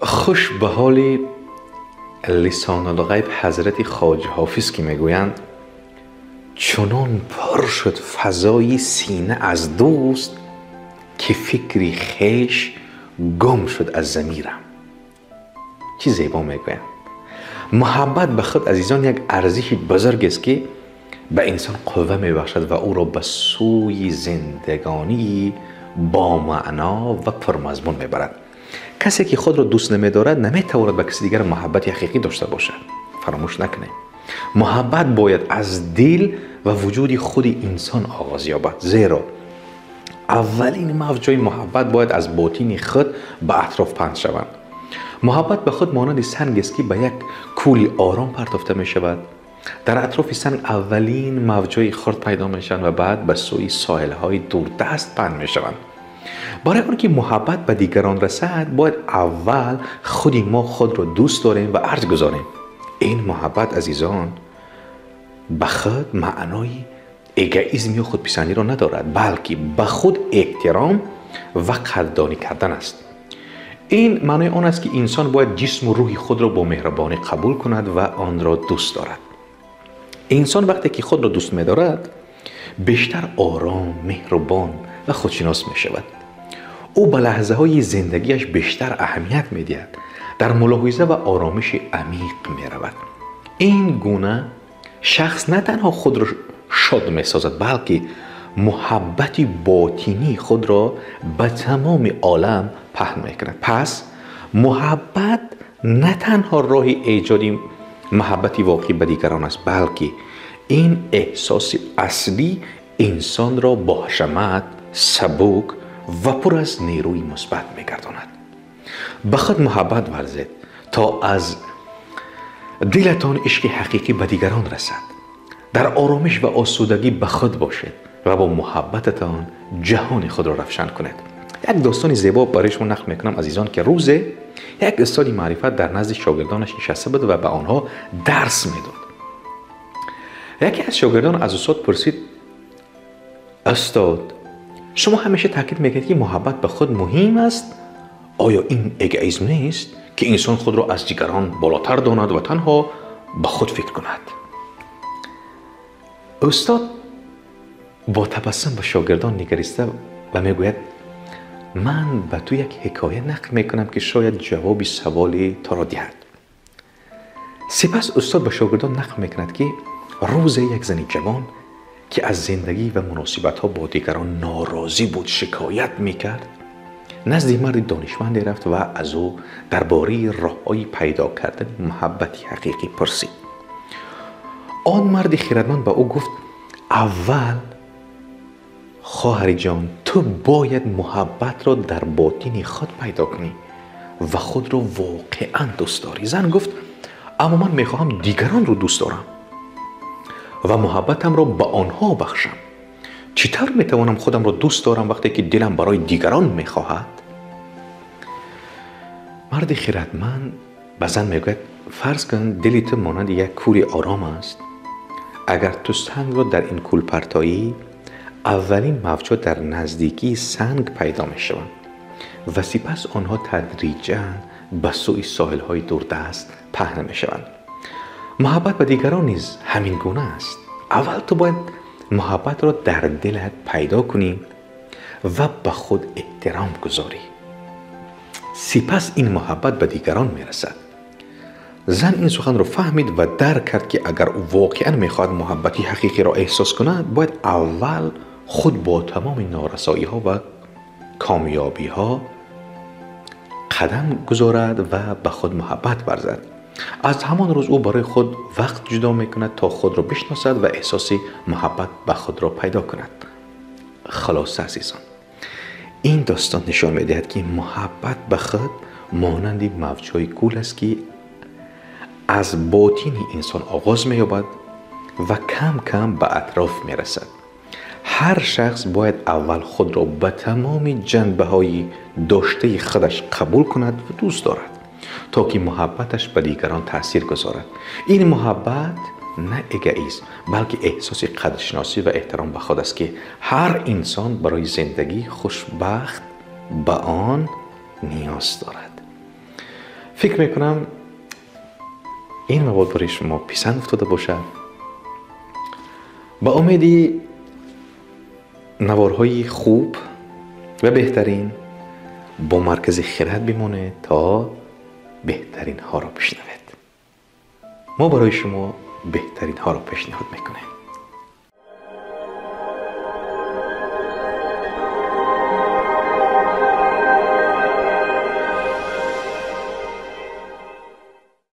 Хуш ба ҳоли лисонулғайб ҳазрати Хоҷа Ҳофиз, ки мегӯянд: чунон пур шуд фазои сина аз дӯст, ки фикри хеш гум шуд аз замирам. Чӣ зебо мегӯянд. Муҳаббат ба худ, азизон, як арзиши бузургест, ки ба инсон қувва мебахшад ва ӯро ба сӯи зиндагонии бомаъно ва пурмазмун мебарад. Касе ки худро дӯст намедорад, наметавонад ба каси дигар муҳаббати ҳақиқӣ дошта бошад. Фаромӯш накунем, муҳаббат бояд аз дил ва вуҷуди худи инсон оғоз ёбад, зеро аввалин мавҷҳои муҳаббат бояд аз ботини худ ба атроф паҳн шаванд. Муҳаббат ба худ монанди сангест, ки ба як кӯли ором партофта мешавад. Дар атрофи санг аввалин мавҷҳои хурд пайдо мешаванд ва баъд ба сӯи соҳилҳои дурдаст паҳн мешаванд. Барои он ки муҳаббат ба дигарон расад, бояд аввал худи мо худро дӯст дорем ва арҷ гузорем. Ин муҳаббат, азизон, ба худ маънои эгоизм ё худписандиро надорад, балки ба худ эҳтиром ва қадрдонӣ кардан аст. Ин маънои он аст, ки инсон бояд ҷисму рӯҳи худро бо меҳрубонӣ қабул кунад ва онро дӯст дорад. Инсон вақте ки худро дӯст медорад, бештар ором, меҳрубон ва худшинос мешавад. Ӯ ба лаҳзаҳои зиндагиаш бештар аҳамият медиҳад, дар мулоҳиза ва оромиши амиқ меравад. Ин гуна шахс на танҳо худро шод месозад, балки муҳаббати ботинии худро ба тамоми олам паҳн мекунад. Пас муҳаббат на танҳо роҳи эҷоди муҳаббати воқеӣ ба дигарон аст, балки ин эҳсоси аслӣ инсонро боҳашамат, сабук ва пур аз нерӯи мусбат мегардонад. Ба худ муҳаббат варзед, то аз дилатон ишқи ҳақиқӣ ба дигарон расад. Дар оромиш ва осудагӣ ба худ бошед ва бо муҳаббататон ҷаҳони худро равшан кунед. Як достони зебо барои шумо нақл мекунам, азизон, ки рӯзе як устоди маърифат дар назди шогирдонаш нишаста буд ва ба онҳо дарс медод. Яке аз шогирдон аз устод пурсид: устод, шумо ҳамеша таъкид мекунед, ки муҳаббат ба худ муҳим аст. Оё ин эгоизм нест, ки инсон худро аз дигарон болотар донад ва танҳо ба худ фикр кунад? Устод бо табассум ба шогирдон нигариста ва мегӯяд: ман ба ту як ҳикоя нақл мекунам, ки шояд ҷавоби саволи туро диҳад. Сипас устод ба шогирдон нақл мекунад, ки рӯзе як зани ҷавон, ки аз зиндагӣ ва муносибатҳо бо дигарон норозӣ буд, шикоят мекард, назди марди донишманде рафт ва аз ӯ дар бораи роҳҳои пайдо кардани муҳаббати ҳақиқӣ пурсид. Он марди хирадманд ба ӯ гуфт: аввал, хоҳари ҷон, ту бояд муҳаббатро дар ботини худ пайдо кунӣ ва худро воқеан дӯст дорӣ. Зан гуфт: аммо ман мехоҳам дигаронро дӯст дорам ва муҳаббатамро ба онҳо бахшам. Чӣ тавр метавонам худамро дӯст дорам, вақте ки дилам барои дигарон мехоҳад? Марди хирадманд ба зан мегӯяд: фарз кун, дили ту монанди як кӯли ором аст. Агар ту сангро дар ин кӯл партоӣ, аввалин мавҷҳо дар наздикии санг пайдо мешаванд ва сипас онҳо тадриҷан ба сӯи соҳилҳои дурдаст паҳн мешаванд. Муҳаббат ба дигарон низ ҳамин гуна аст. Аввал ту бояд муҳаббатро дар дилат пайдо кунӣ ва ба худ эҳтиром гузорӣ. Сипас ин муҳаббат ба дигарон мерасад. Зан ин суханро фаҳмид ва дарк кард, ки агар ӯ воқеан мехоҳад муҳаббати ҳақиқиро эҳсос кунад, бояд аввал худ бо тамоми норасоиҳо ва комёбиҳо қадам гузорад ва ба худ муҳаббат варзад. Аз ҳамон рӯз ӯ барои худ вақт ҷудо мекунад, то худро бишносад ва эҳсоси муҳаббат ба худро пайдо кунад. Хулоса, азизон, ин достон нишон медиҳад, ки муҳаббат ба худ монанди мавҷҳои кӯл аст, ки аз ботини инсон оғоз меёбад ва кам кам ба атроф мерасад. Ҳар шахс бояд аввал худро ба тамоми ҷанбаҳои доштаи худаш қабул кунад ва дӯст дорад, то ки муҳаббаташ ба дигарон таъсир гузорад. Ин муҳаббат на эгоизм, балки эҳсоси қадршиносӣ ва эҳтиром ба худ аст, ки ҳар инсон барои зиндагии хушбахт ба он ниёз дорад. Фикр мекунам, ин мавод барои шумо писанд уфтода бошад. Ба умеди наворҳои хуб ва беҳтарин бо Маркази Хирад бимонед, то беҳтаринҳоро бишнавед. Мо барои шумо беҳтаринҳоро пешниҳод мекунем.